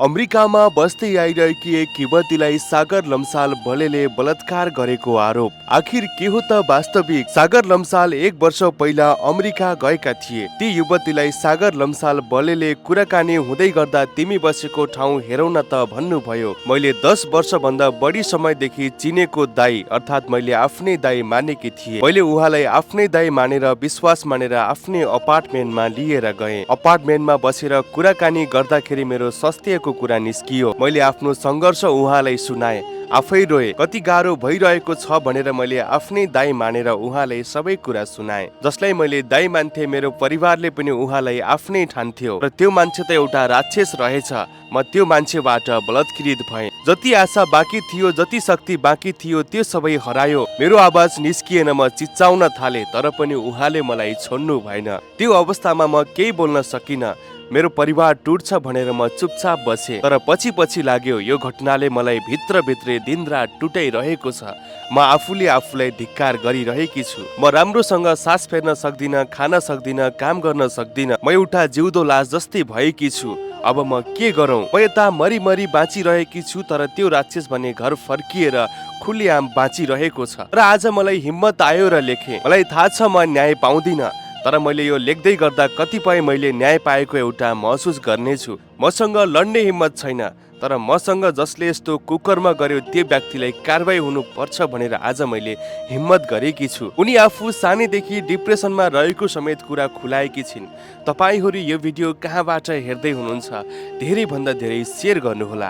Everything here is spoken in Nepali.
अमेरिकामा बस्दै आइरहेकी एक युवतीलाई सागर लम्साल बलेले बलात्कार गरेको आरोप। आखिर के हो त वास्तविक? सागर लम्साल 1 वर्ष पहिला अमेरिका गएका थिए। ती युवतीलाई सागर लम्साल बलेले कुराकानी हुँदै गर्दा तिमी बसेको ठाउँ हेरौ न त भन्नुभयो। मैले 10 वर्ष भन्दा बढी समयदेखि चिनेको दाई अर्थात् मैले आफ्नै दाई मानेकी थिए। मैले उहाँलाई आफ्नै दाई मानेर विश्वास मानेर आफ्नै अपार्टमेन्टमा लिएर गएँ। अपार्टमेन्टमा बसेर कुराकानी गर्दाखेरि मेरो स्वास्थ्यको कुरा निस्कियो। मैले आफ्नो सङ्घर्ष उहाँलाई सुनाए, आफै रोए। कति गाह्रो भइरहेको छ भनेर मैले आफ्नै दाई मानेर उहाँलाई सबै कुरा सुनाए। जसलाई मैले दाई मान्थे मेरो परिवारले पनि उहाँलाई आफ्नै ठान्थ्यो र त्यो मान्छे त एउटा राक्षस रहेछ। म त्यो मान्छेबाट बलात्कृत भएँ। जति आशा बाँकी थियो, जति शक्ति बाँकी थियो, त्यो सबै हरायो। मेरो आवाज निस्किएन, म चिच्चाउन थाले, तर पनि उहाँले मलाई छोड्नु भएन। त्यो अवस्थामा म केही बोल्न सकिनँ। मेरो परिवार टुट्छ भनेर म चुपचाप बसेँ। तर पछि लाग्यो यो घटनाले मलाई भित्रभित्रै दिनरात टुटाइरहेको छ। म आफूले आफूलाई धिक्कार गरिरहेकी छु। म राम्रोसँग सास फेर्न सक्दिनँ, खान सक्दिनँ, काम गर्न सक्दिनँ। म एउटा जिउँदो लास जस्तै भएकी छु। अब म के गरौँ? म यता मरी बाँचिरहेकी छु, तर त्यो राक्षस भने घर फर्किएर खुलेआम बाँचिरहेको छ। र आज मलाई हिम्मत आयो र लेखेँ। मलाई थाहा छ म न्याय पाउँदिनँ, तर मैले यो लेख्दै गर्दा कतिपय मैले न्याय पाएको एउटा महसुस गर्नेछु। मसँग लड्ने हिम्मत छैन, तर मसँग जसले यस्तो कुकर्म गर्यो त्यो व्यक्तिलाई कारबाही हुनुपर्छ भनेर आज मैले हिम्मत गरेकी छु। उनी आफू सानैदेखि डिप्रेसनमा रहेको समेत कुरा खुलाएकी छिन्। तपाईहरू यो भिडियो कहाँबाट हेर्दै हुनुहुन्छ? धेरै भन्दा धेरै सेयर गर्नुहोला।